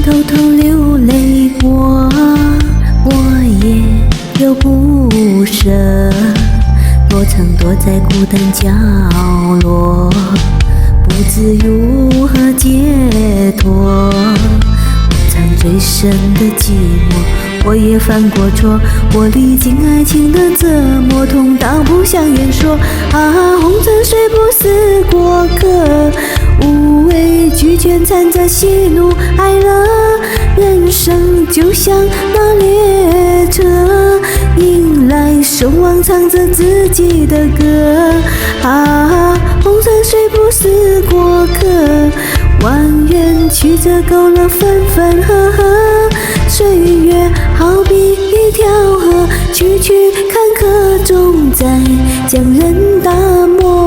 偷偷流淚過，我也有不捨，多曾躲在孤單角落，不知如何解脫。我藏最深的寂寞，我也犯過錯，我歷經愛情的折磨，痛到不想言說。啊，紅塵雖不是過客，無畏懼卷摻著喜怒哀樂，人生就像那列車，迎來送往唱著自己的歌。啊，紅塵雖不是過客，蜿蜒曲折勾勒分分合合，歲月好比一條河，曲曲坎坷總在將人打磨。